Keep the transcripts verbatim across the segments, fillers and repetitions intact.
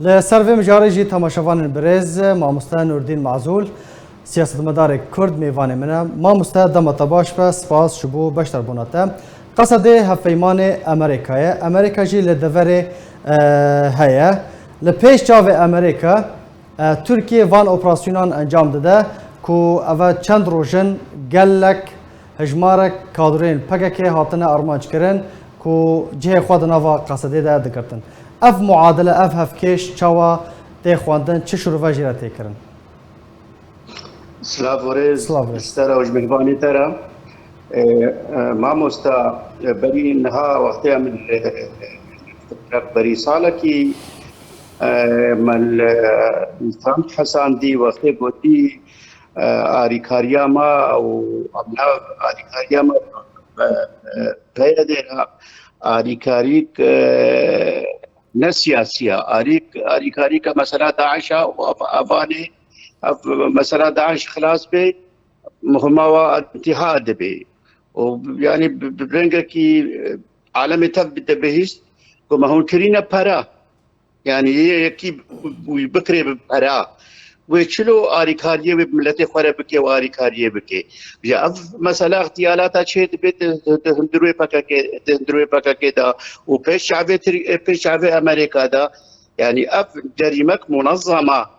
Li ser vê mijarê jî temaşevanên birêz, mamoste Nurdîn Mazûl, siyasetmedarê Kurd mêvanê min e. Mamoste, dema te baş be, spas ji bo beşdarbûna te. Qesedê hevpeymanê Amerîka ye. Amerîka jî li deverê, e, heye. Li pêş çavê Amerîka, e, Tirkiye van operasyonan encam dide ku eve çend roj in gelek hejmarek kadroyên P K K hatine armanc kirin ku cihê xwe di nava Qesedê de digirtin. Ev muadile, ev hevkêş çawa tê xwendin, çi şirove jê re tê kirin? Silav û rêz. Silav û rêz. Ji te re û ji mêvanê te re. E, e, mamosta, e, berî niha wextê em li, e, berî salekî, e, me li, e, Trump hesandî, wextê gotî, e, arîkariya me û em nav arîkariya me, e, e, P Y D'ê re arîkarîk, e, ne siyasî ye, arîk-, arîkarîka mesela DAIŞ a û ev-, evanê, ev mesela DAIŞ xilas bê, muhima wa întiha dibe. Û yanî bi, bi rengekî, e, alemê tev bide bihîst ku me hûn kirîne pere. Yanî yê yekî wî bikirê bi pera. Wê çilo arîkariyê wê bi miletê xwe re bike û arîkariyê bike. Ya ev mesela îxtiyalata çê dibe di, di, di hundirê P K K, di hundirê P K K de û pêş çavê Tir-, pêş çavê Amerîka de. Yanî ev cerîmek munezama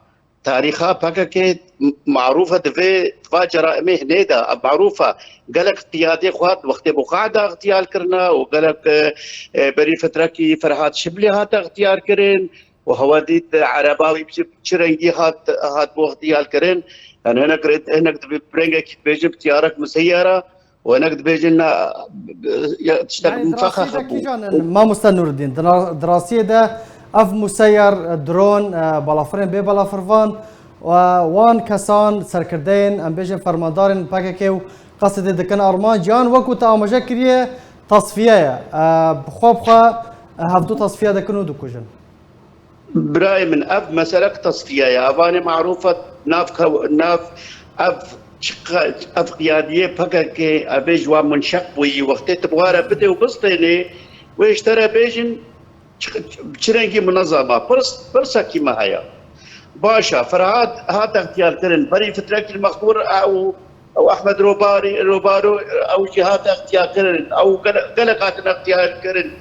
tarîxa P K K m-, marûf e, di vê, di va ceraimê hinê de, ev marûf e. Gelek qiyadê xwe wextê Buqada îxtiyal kirine û gelek, e, e, berî fitrekî Ferhat Şiblî hate îxtiyal kirin û hewa dît Ereba wî çi, çi rengî hat, hat bo îxtiyal kirin. Yani hinek, hinek di rengekî dibêjin bi tiyarek museyara û hinek dibêjin na, ya, tiştek Yani mufexex dirasiyê de bû. Kîjan in, mamoste Nûreddîn? Dira-, dirasiyê de ev museyar, dron, e, balafirên bê balafirvan, e, wan kesan, serkirdeyên, em bêjin fermandarên P K K û Qesedê dikin armanc, yan wekû te amaje kiriye, tasfiye ye. E, bi xwe bi xwe, e, hevdu tasfiye dikin û dikujin. Birayê min, ev meselek tasfiye ye. Evanê marûf e, nav kew-, nav ev çiqa-, ev qiyadiyê P K K, ev ê ji wan munşeq bûyî. Wextê tu bi wa re bidê û bistênê, wê ji te re bêjin, çi, çi rengî munezama. Pirs, pirsekî me heye. Baş e, Ferhat hat extiyar kirin. Berî fitrekî li Mexmûr ew, ew Ehmed Robarî, Robaro, ew jî hat extiyar kirin. Ew gele-, gelek hatin extiyar kirin.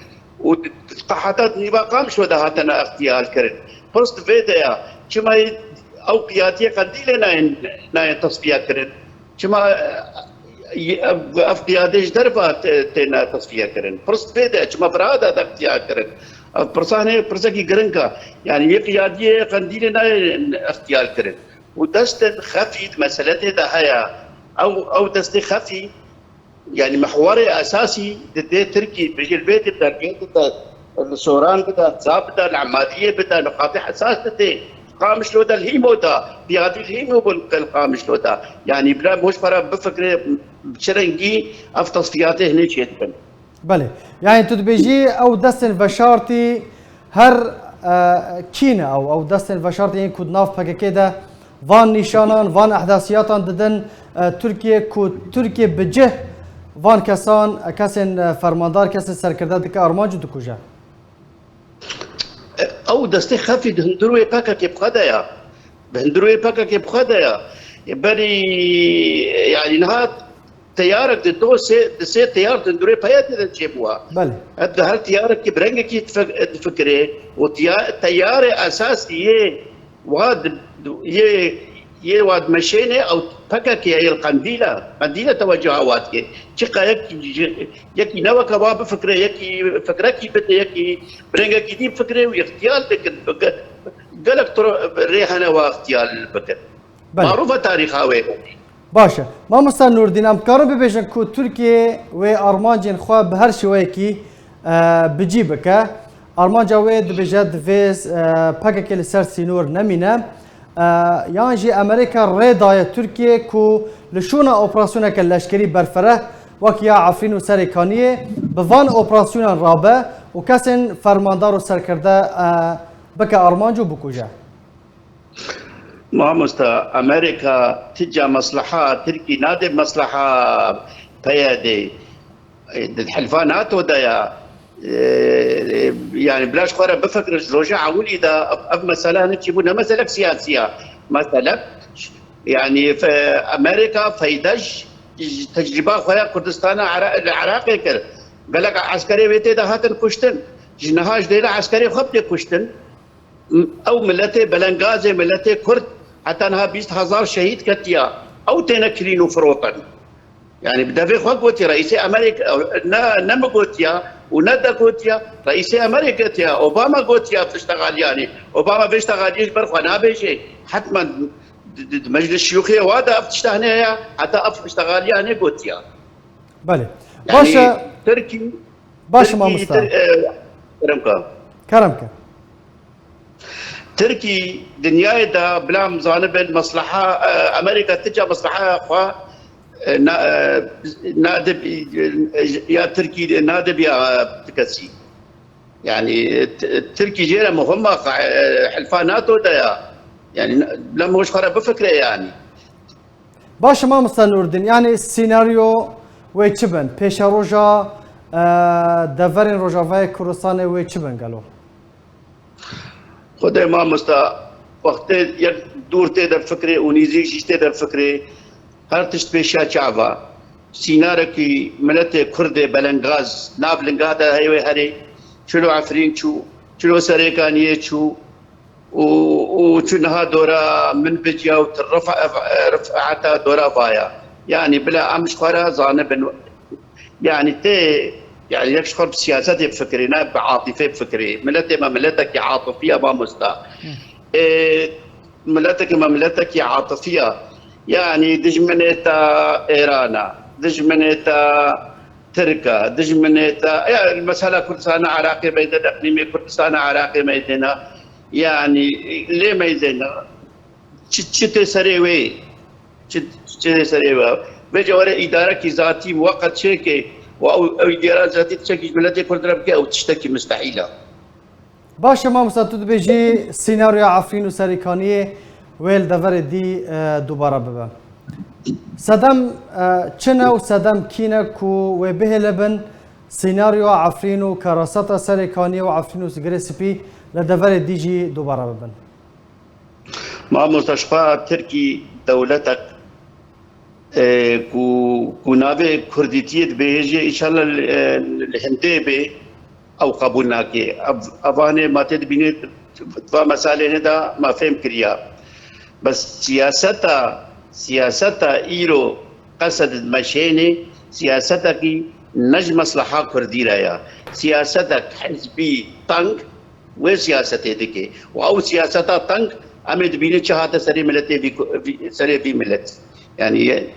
Û di, di, heta di nîva Qamişlo de hatine extiyar kirin. Pirs di vê de ye. Çima ew qiyadiyê Qendîlê nayên, nayên tasfiye kirin? Çima, e, ev, ev qiyadê ji derve te-, têne tasfiye kirin? Pirs vê de, çima Firada de ixtiyar kirin? Ev pirsan hê pirsekî giring e. Yanî yê qiyadiyê Qendîlê nayên ixtiyar kirin. Û destên xefî di meseletê de heye. Ew, ew destê xefî, yanî mihwarê esasî di dê Tirkî, bijî li vê dê dergê dide, li Soran bide, li Zap bide, li Emadiyê bide, nuqatê hesas dide. Qamişlo de, li Hîmo de, piyadî li Hîmo bûn li Qamişlo de. Yanî bila hoj para bifikre, bi çi rengî ev tasfiyatê hinê çêdibin. Belê. Yanî tu dibêjî ew destên veşartî her, e, kî ne ew? Ew destên veşartî yên ku di nav P K K de van nîşanan, van ehdasiyatan didin, e, Tirkiye ku Tirkiye bi cih van kesan, e, kesên, e, fermandar, kesên serkirde dike armanc û dikuje. Ew destê xefî di hundirê P K K bi xwe de ye. Di hundirê P K K bi xwe de ye. Berî, yanî niha teyarek di do sê, di sê teyar di hundirê P Y D'ê de çêbûye. Belê. Ev di her teyarekî bi rengekî dife-, difikirê û tiya-, teyarê esasî yê wa di, di, yê, yê wa dimeşêne ew P K K ye, yê li Qendîl e. Qendîl e tewecuha wa dike. Çiqa yekî ji, yekî ne weke wa bifikire, yekî fikrekî bide, yekî bi rengekî dî bifikire û îxtiyal dikin. Ge-, gelek tro-, rê hene wa îxtiyal bikin. Belê. Marûf e tarîxa wê. Baş e. Mamosta Nûrdîn, em dikarin bibêjin ku Tirkiye wê armancên xwe bi her şêweyekî, e, bi cî bike. Armanca wê dibêje divê, e, P K K li ser sînor nemîne. E, yan jî Amerîka rê daye Tirkiye ku li şûna operasyoneke leşkerî berfereh wek ya Efrîn û Serê Kaniyê bi van operasyonan rabe û kesên fermandar û serkirde, e, bike armanc û bikuje. Mamosta, Amerîka ti ca mesleha Tirkî nade mesleha P Y D'ê. E, di hilfa NATO de ya. E, yani bila ji xwe re bifikirin, ji roja ewilî de ev, ev mesele hinek çi bû, ne meselek siyasî ye. Meselek, yani fe-, Amerîka feyde ji, ji tecrîba xwe ya Kurdistana Ira-, li Iraqê kir. Gelek eskerê wê tê de hatin kuştin. Ji niha ji dêla eskerê xwe tê kuştin. Ew miletê belengazê, miletê Kurd heta niha bîst hezar şehîd ketiya. Ew têne kirîn û firotin. Yani bi devê xwe gotiye, reîsê Amerîka ne, ne min gotiya û ne de gotiya, reîsê Amerîka gotiya, Obama gotiya ev tişta xaliyanî. Obama vê tişta xaliyê ji ber xwe nabêje. Hetmen di, di, di meclis şiyûxê wa de ev tişta hene ya, heta ev tişta xaliya hene gotiya. Belê. Yani Baş e, Tirkî, baş e Tirkî, mamosta. Tir-, e, Kerem ka. Kerem ke. Tirkî dinyayê de bila em zanibin mesleha, e, Amerîka ti ca mesleha xwe, e, na, e, nadib, e, ya Tirkî nadib ya, e, ti kesî. Yani, e, T-, Tirkî jê re muhim e, e, hilfa NATO de ya. Yani, bila em ji xwe re bifikre yani. Baş e mamosta Nurdin, yani senaryo wê çi bin? Pêşeroja, e, deverên Rojavayê Kurdistanê wê çi bin gelo? Xwedê mamosta, wextê yek dûr tê derfikirê û nîzîk jî tê derfikirê, her tişt pêşiya çava. Sînarekî miletê Kurdê belengaz nav linga de heye wê herê, çilo Efrîn çû, çilo Serêkaniyê çû û, û çû niha dora Minbiciya û Tir Rifa-, Rifata dora vaya. Yani bila em ji xwe re zanibin. Yani tê, yani yek ji xwe bi siyasetê bifikirê, ne bi atîfê bifikirê. Miletê me miletekî atifî ye mamosta. Ê, miletekî me miletekî atifî ye. Yani dijminê te Êran e, dijminê te Tirk e, dijminê te, ya mesela Kurdistana Iraqê meydene, iqlîmê Kurdistana Iraqê meydene. Yani lê meydene. Çi, çi tê serê wê? Çi, çi tê serê wê? Vêca were îdarekî zatî muweqet çêke û ew, ew îdara zatî tiştekî ji miletê Kurd re bike, ew tiştekî mustehîl e. Baş e mamosta, tu dibêjî senaryoya Efrîn û Serêkaniyê wê li deverê dî, e, dubare bibe. Sedem, e, çi ne û sedem kî ne ku wê bihêle bin senaryoya Efrîn û karasata Serêkaniyê û Efrîn û Girê Spî li deverê dî jî dubare bibin? Mamosta, ji xwe Tirkî dewletek, e, ku, ku navê Kurdîtiyê dibêje, înşallah li, e, li hindê bê, ew qebûl nake. Ev, evanê ma tê dibînê, va mesalê hê de ma fêm kiriya. Bes siyaseta, siyaseta îro qesed dimeşênê, siyasetekî ne ji mesleha Kurdî re ya. Siyasetek hizbî teng, wê siyasetê dike. Û ew siyaseta teng em ê dibînin çi hate serê miletê vî ku-, vî, serê vî milet. Yani ye,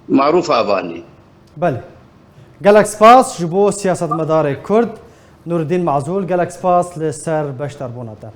marûf avanê. Belê. Gelek spas ji bo siyasetmedarê Kurd Nurdîn Mazûl, gelek spas li ser beşdarbûna te.